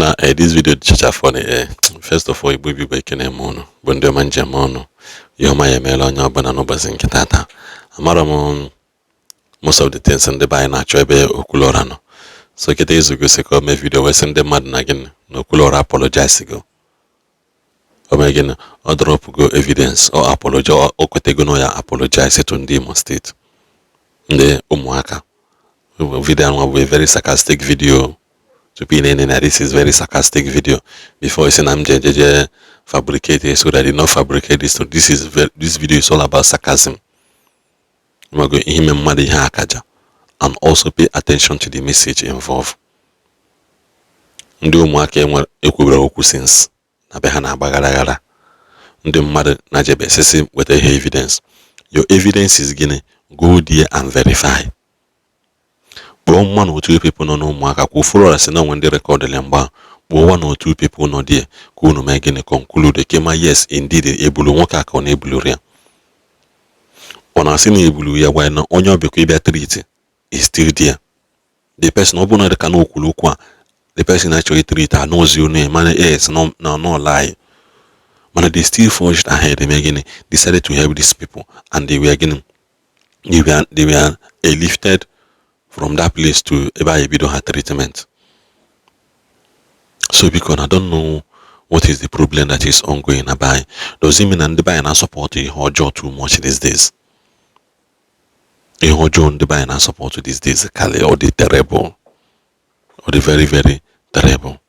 Na this video dịchacha funny. First of all, Igbo Igbo, ekene m unu bụ ndị ọma njem ọnụ. Ihe ọma ya emeela onye ọbụla n'ụbọchị nke tata. Amara m most of the things ndị be anyị na-achọ ebe Okwuluora nọ. So kịta izugosi ka o mee video wee sị ndị mmadụ na gịnị na Okwuluora apologize go, o mee gịnị, ọ drop go evidence, ọ apologize, o kwetego na ya apologize to ndị Imo Steeti, ndị ụmụaka. Video ahụ bụ a very sarcastic video. Tupu ị na-ene na this is very sarcastic video before ị sị na m je jeje fabricate it, so that I did not fabricate this. So this is very, this video is all about sarcasm. Mago ihe ime mmadụ ihe akaja, and also pay attention to the message involved. Ndị ụmụaka enwere ekwubere okwu since na be ha na-agba gara gara. Ndị mmadụ na-jebe sisi weta ihe evidence. Your evidence is gịnị? Go there and verify. Kpọọ one or two people nọ n'ụmụaka kwa ụfọdụ ọra sị na onwe ndị recordịrị mgbe ahụ. Kpọọ one or two people nọ there ka unu mee gịnị? Conclude kema. Yes, indeed, ebulu nwoke a ka ọ na-ebuluru ya. Ọ na-asị na ebulu ya, gwa na onye ọbịakwa ịbịa treat is still there. The person ọ bụrụ na dịka na okwuru okwu a, the person achọghị treat anọzi onu ya, mana yes, no no no lie, mana they still forged ahead, eme gịnị? Decided to help these people and they were gịnị? They were lifted from that place to ebe a ebido ha treatment. So biko, I don't know what is the problem that is ongoing na be anyị. Does it mean na ndị be anyị na-support ihe ọjọọ too much these days? Ihe ọjọọ ndị be anyị na-support these days karị, ọ dị terrible, ọ dị very very terrible.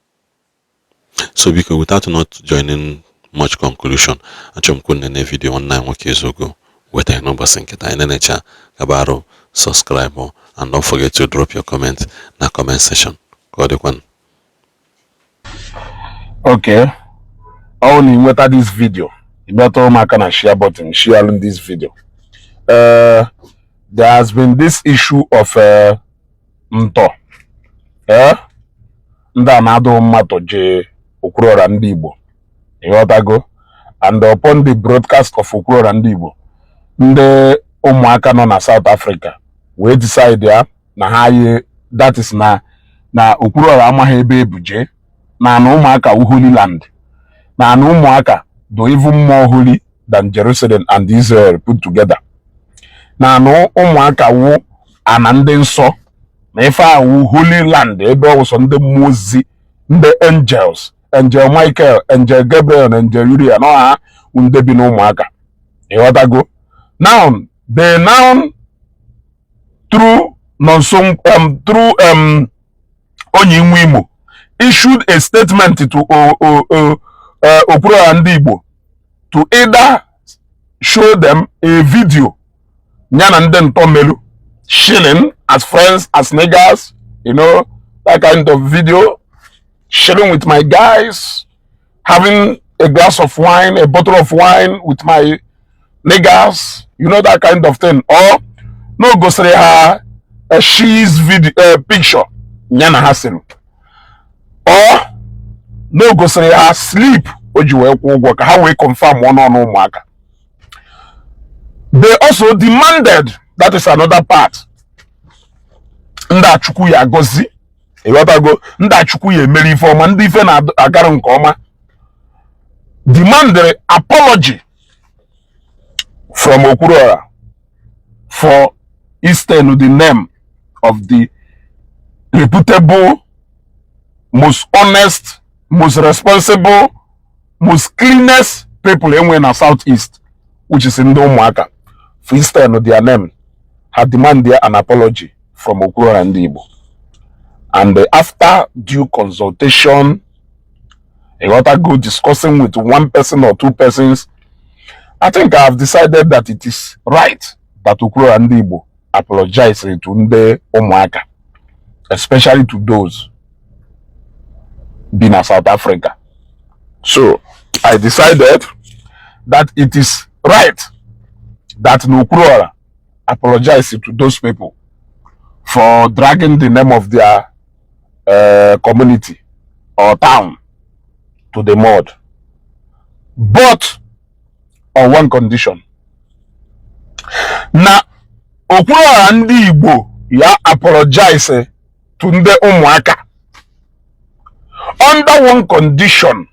So biko, without not joining much conclusion, achọrọ m ka unu nene video nwanne anyị nwoke Ezeogo wetara n'ụbọchị nkịta. Anyị nenecha kabarụ, subscribe and don't forget to drop your comment na comment section. Ka ọ dịkwanụ. Okay. Ọ na ị nweta this video, ị metụrụ m aka na share button, share this video. There has been this issue of ntọ, ndị a na-adụ mmadụ jee Okwuluora ndị Igbo, ịghọtago? And upon the broadcast of Okwuluora ndị Igbo, ndị ụmụaka nọ na South Africa wee decide ya na ha yi that is na Okwuluora amaghị ebe ebuje na ana ụmụaka wu Holy Land, na ana ụmụaka do even more holy than Jerusalem and Israel put together, na ana ụmụaka wu ana ndị nsọ, na ife awụ Holy Land, ebe ọwụsọ ndị mmụọ ozi, ndị angels, Angel Michael, Angel Gabriel na Angel Uriel na ha ndị bi n'ụmụaka, ịghọtago? Now they now through nonso through onye nwe Imo issued a statement to Okwuluora ndị Igbo to either show them a video ya na ndị ntọ melu chilling as friends, as niggas, you know that kind of video, chilling with my guys, having a glass of wine, a bottle of wine with my niggas, you know that kind of thing, or no gosiri ha a she's video, picture ya na ha sịrị, or no gosiri ha slip o ji wee kwụ ụgwọ ka ha wee confirm ọnụ ọnụ ụmụaka. They also demanded, that is another part, ndị achukwu ya agọzi, ịghọtago, ndị achukwu ya emere ife ọma, ndị ife na-agara nke ọma, demanded apology from Okwuluora for Eastern the name of the reputable, most honest, most responsible, most cleanest people enwe na Southeast, which is ndị ụmụaka, for Eastern their name. Ha demand there an apology from Okwuluora ndị Igbo. And after due consultation, go discussing with one person or two persons, I think I have decided that it is right that Okwuluora ndị Igbo apologize to ndị ụmụaka, especially to those bi na South Africa. So I decided that it is right that Okwuluora apologize to those people for dragging the name of their community or town to the mud, but on one condition: na Okwuluora ndị Igbo ya apologize to ndị ụmụaka. Under one condition: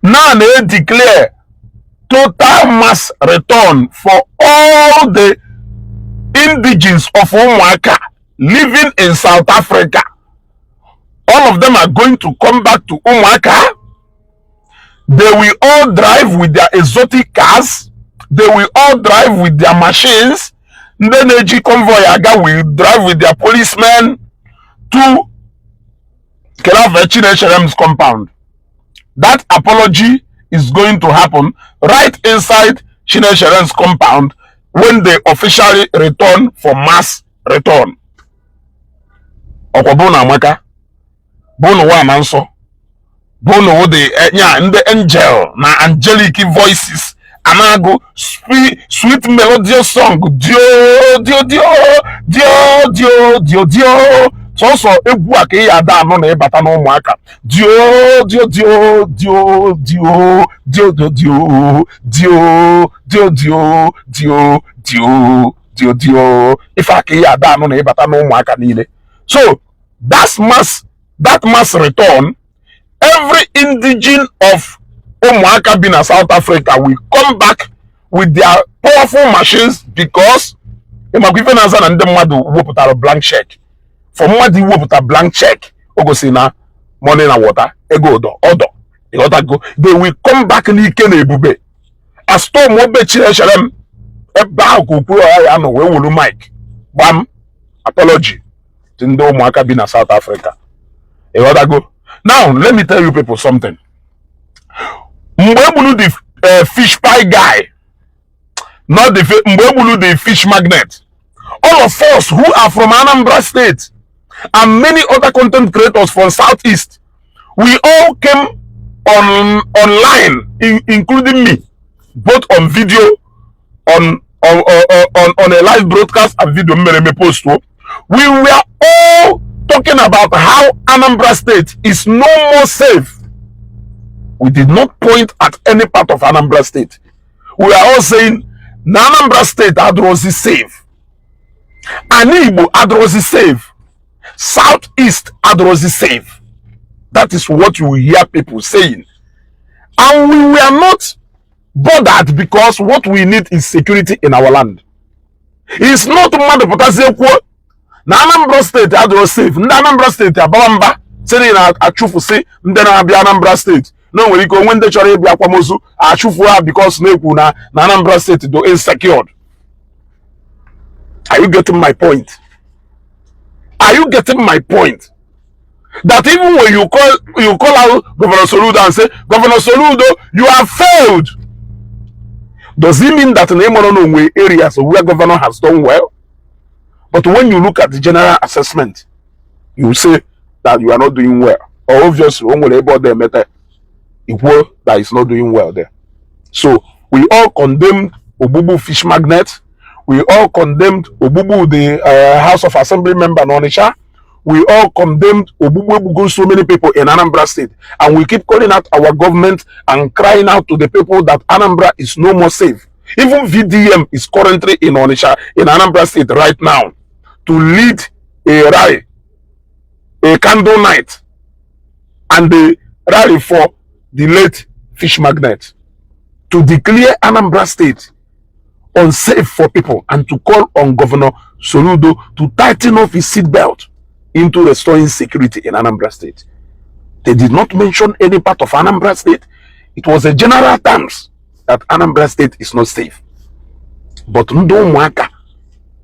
now they declare total mass return for all the indigenes of Umuaka living in South Africa. All of them are going to come back to Umuaka. They will all drive with their exotic cars. They will all drive with their machines. Ndị na-eji convoy aga will drive with their policemen to Kelava Chinecherem's compound. That apology is going to happen right inside Chinecherem's compound when they officially return for mass return. Ọkwa bụ na amaka bụ na ụwa na nsọ bụ na the nya ndị angel na angelic voices anago sweet melodious song, dio dio dio dio dio dio dio. Sọsọ egwu a ka ị ya ada anụ na ịbata na ụmụaka, dio dio dio dio dio dio dio dio dio dio dio dio dio dio dio. Ife a ka ị ya ada anụ na ịbata na ụmụaka niile. So that mass return, every indigene of ụmụaka bi na South Africa will come back with their powerful machines, because ịmakwa ife na-aza na ndị mmadụ wepụtara blank check. For mmadụ iwepụta blank check, o gosi na money na water, ego ụdọ ọdọ. Ịghọtago? They will come back n'ike na ebube astorm obe Chinechere m. Ebe ahụ ka okpuru ọha ya nọ wee welu mic gbam apology to ndị ụmụaka bi na South Africa. Ịghọtago? Now let me tell you people something. Mgbe egburu the fish pie guy, not the mgbe egburu the fish magnet, all of us who are from Anambra State and many other content creators from Southeast, we all came on online, including me, both on video, on a live broadcast and video mere me post o. We were all talking about how Anambra State is no more safe. We did not point at any part of Anambra State. We are all saying na Anambra State adịrọzi safe, Ani Igbo adịrọzi safe, Southeast adịrọzi safe. That is what you will hear people saying, and we were not bothered, because what we need is security in our land. It's not mmadụ pụtazie kwuo na Anambra State adịrọ safe, ndị Anambra State abawa mba sịrị na achụfụsị ndị na-abịa Anambra State, na o nwere ike onwe ndị chọrọ ịbịa akwamozu achụfu ha because na-ekwu na Anambra State do insecured. Are you getting my point? Are you getting my point? That even when you call out Governor Soludo and say, "Governor Soludo, you have failed," does it mean that in onwe areas where governor has done well? But when you look at the general assessment, you say that you are not doing well. Or obviously o nwere ebe ọ dị equal that is not doing well there. So we all condemned ogbugbu fish magnet. We all condemned ogbugbu the House of Assembly member n'Onitsha. We all condemned ogbugbu egbugo so many people in Anambra State, and we keep calling out our government and crying out to the people that Anambra is no more safe. Even VDM is currently in Onitsha, in Anambra State right now, to lead a rally, a candle night, and the rally for the late fish magnet, to declare Anambra State unsafe for people and to call on Governor Soludo to tighten up his seatbelt into restoring security in Anambra State. They did not mention any part of Anambra State. It was a general terms that Anambra State is not safe. But ndị ụmụaka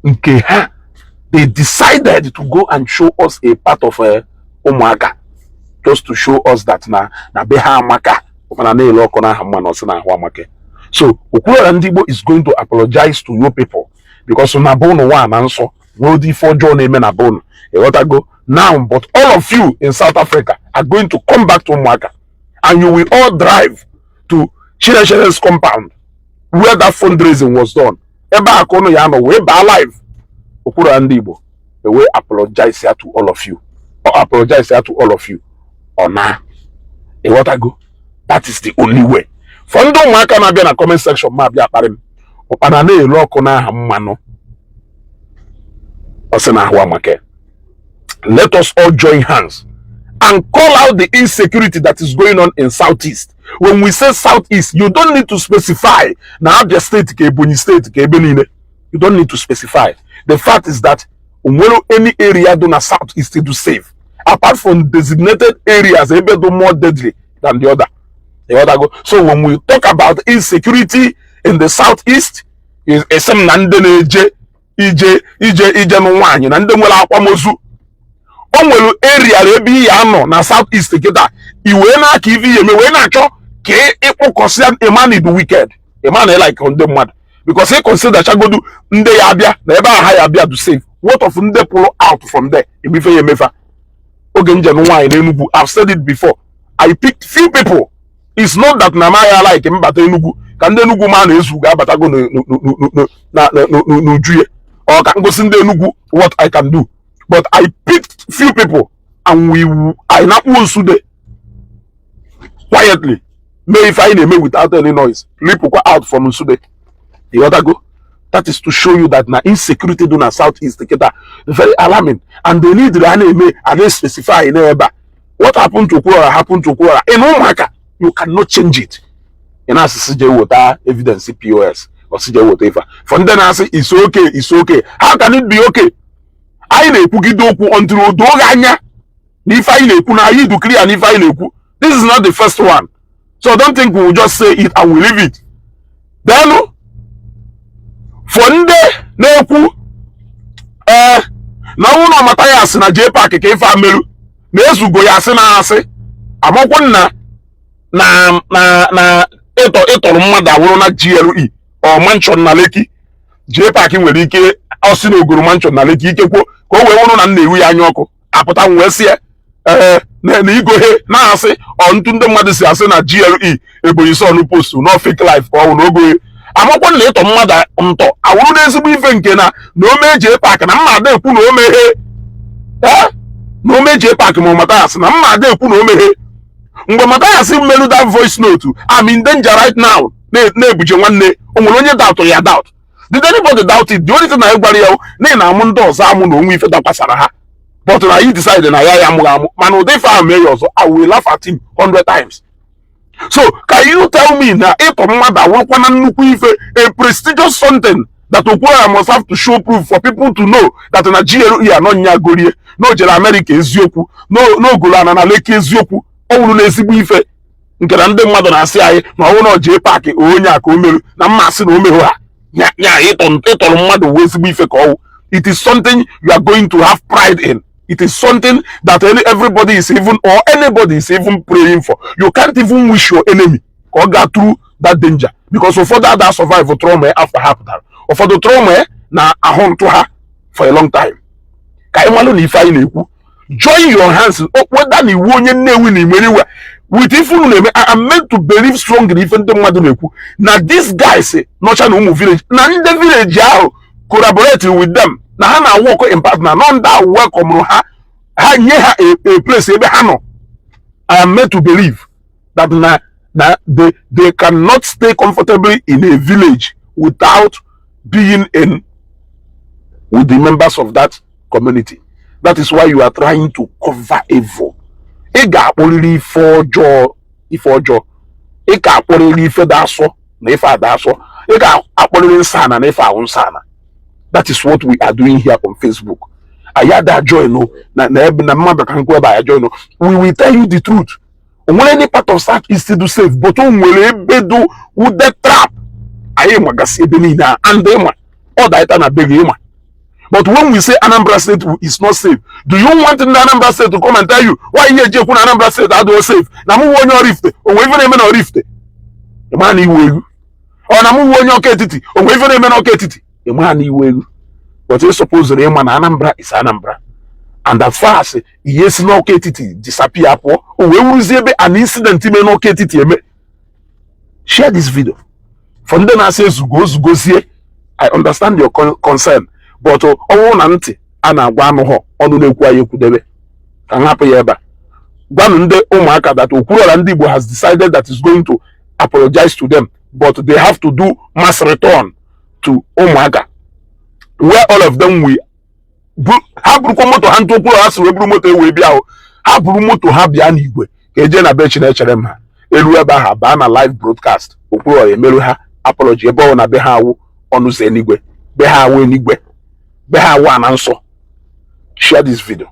nke ha, they decided to go and show us a part of ụmụaka just to show us that na be ha amaka, mana na-ele ọkụ n'aha mma na ọsị na ahụ amaka. So Okwuluora Ndị Igbo is going to apologize to you people because na be unu nwa na nsọ nwee ụdị ife ọjọọ na-eme na be unu. Ịghọtago now? But all of you in South Africa are going to come back to Umuaka, and you will all drive to Chinechere's compound where that fundraising was done. Ebe a ka unu ya nọ wee baa live. Okwuluora Ndị Igbo wee apologize ya to all of you, or apologize ya to all of you. Ọ na ịghọtago? That is the only way. For ndị ụmụaka na-abịa na comment section ma abịa akparị m, ụkpana na-elu ọkụ n'aha mmanụ, ọ sị na ahụ amaka. Let us all join hands. And call out the insecurity that is going on in Southeast. When we say Southeast, you don't need to specify na Abia State ka Ebonyi State ka ebe niile. You don't need to specify. The fact is that onwere any area do na Southeast do safe apart from designated areas ebe do more deadly than the other. The other go. So when we talk about insecurity in the Southeast, is esi na ndị na-eje ije ije ije nụ nwaanyị na ndị nwere akwamozu, o nwere area ebe ị ya anọ na South East kịta, i wee na-aka ife ihe eme wee na-achọ ka ịkpụkọsịa ịma na idu wicked, ịma na ịlike ndị mmadụ, because ị consider chagodu ndị ya abịa na ebe ahụ ha ya abịa do safe. What of ndị pụrụ out from there emefe ya emefa? Oge njem nwaanyị n'Enugu, I've said it before, I picked few people. It's not that na ya like mbata Enugu ka ndị Enugu ma na-ezu ga-abatago n'uju ya ọ ka ngosi ndị Enugu what I can do, but I picked few people and we I nakpuo nsude quietly mee ife anyị na-eme without any noise, lipụkwa out from Nsude. Ịghọtago? That is to show you that na insecurity do na South East kịta very alarming, and they need a na-eme a na-specify n'ebe a. What happened to Okwuluora happened to Okwuluora in Ụmụaka. You cannot change it. Ị na-asịsị jee weta evidence POS, ọsị jee weta ife a. For ndị na-asị it's okay, it's okay, how can it be okay? Anyị na-ekwugide okwu until o doo gị anya na ife anyị na-ekwu na anyị du clear na ife anyị na-ekwu. This is not the first one, so don't think we will just say it and we leave it. Then for ndị na-ekwu ee na ọnwụ na ọmata ya asị na JPAC ka ife amerụ na ezugo ya asị na asị amakwu nna na ịtọ ịtọrọ mmadụ awụrụ na GLE ọ mansion na Lekki. JPAC nwere ike ọsị na ogoro mansion na Lekki ikekwo ka o wee wụrụ na m na-ewu ya anya ọkụ apụta m wee sị ya ee na igoghe na-asị ọ ntụ ndị mmadụ si asị na GLE Ebonyi Son post no fake life ka ọ wụ na ogoghị amakwa na ịtọ mmadụ ntọ awụrụ n'ezigbo ife nke na ome JPAC na mma ada ekwu na o meghe ee na ome JPAC ma Mathias na mma ada ekwu na o meghe mgbe Mathias melu that voice note, "I'm in danger right now," na-ebuje nwanne o nwere onye doubt ya? Doubt, did anybody doubt it? The only thing na anyị gwara ya na ị na-amụ ndị ọzọ amụ na onwe ife dakwasara ha, but na you decide na ya ya amụghị amụ, mana ụdị ife ahụ mee ya ọzọ, I will laugh at him 100 times. So can you tell me na ịtọ mmadụ awụrụkwa na nnukwu ife, a prestigious something that Okwuluora must have to show proof for people to know that na GLE anọ nya gorie na o jere America eziokwu na ogolo ana na Lekki eziokwu ọ wụrụ na ezigbo ife nke na ndị mmadụ na-asị anyị na ọnwụ na o JPAC onye a ka o meru na mma asị na o merụ ha nya nya ịtọrọ mmadụ wụ ezigbo ife ka ọwụ. It is something you are going to have pride in. It is something that everybody is even or anybody is even praying for. You can't even wish your enemy ka ọ gaa through that danger, because ụfọdụ ada survive trauma after ha pụtara, ụfọdụ trauma na ahụ ntụ ha for a long time. Ka anyị malụ na ife anyị na-ekwu, join your hands, whether na iwu onye Nnewi na Imeriwe with ife unu na-eme. I am meant to believe strongly ife ndị mmadụ na-ekwu na these guys nọcha na ụmụ village na ndị village ahụ collaborate with them na ha na-work in partner nọ ndị ahụ welcome ha, ha nye ha a place ebe ha nọ. I am meant to believe that na they cannot stay comfortably in a village without being in with the members of that community. That is why you are trying to cover evil. Ị ga-akpọrịrị ife ọjọọ ife ọjọọ, ị ga-akpọrịrị ife dị asọ na ife ada asọ, ị ga-akpọrịrị nsọ ana na ife ahụ nsọ ana. That is what we are doing here on Facebook. Anyị ada join no na ebe na mmadụ ka nkwu ebe anyị join no. We will tell you the truth. O nwere any part of South East do safe, but o nwere ebe do wude trap anyị magasị ebe niile a and ịma ọ daịta na be gị ịma. But when we say Anambra State is not safe, do you want ndị Anambra State to come and tell you why ihe eji ekwu na Anambra State adịghị safe? Na mụ nwe onye Oraifite, o nwere ife na-eme na Oraifite, ịma na iwu egwu ọ na mụ nwe onye Ọka Etiti, o nwere ife na-eme n'Ọka Etiti, ịma na iwu egwu. But ị suppose ịma na Anambra is Anambra, and as far as ihe si n'Ọka Etiti disappear pụọ, o wee wuruzie ebe an incident ime n'Ọka Etiti eme. Share this video. For ndị na-asị ezugo ozugozie, I understand your concern, but ọ bụrụ na ntị a na-agwa anụghọ ọnụ na-ekwu anyị ekwudebe ka m hapụ ya ebe a. Gwanụ ndị ụmụaka that Okwuluora ndị Igbo has decided that is going to apologize to them, but they have to do mass return to ụmụaka where all of them will ha burukwa moto ha ntụ Okwuluora si wee buru moto wee bịa ahụ. Ha buru moto ha bịa n'igwe ka eje na be Chinechere m. Ha elu ebe ahụ, baa na live broadcast. Okwuluọra emerụ ha apology. Ebe ọ na be ha awụ ọnụ ụzọ eluigwe, be ha awụ eluigwe, be ha awụ ana nsọ. Share this video.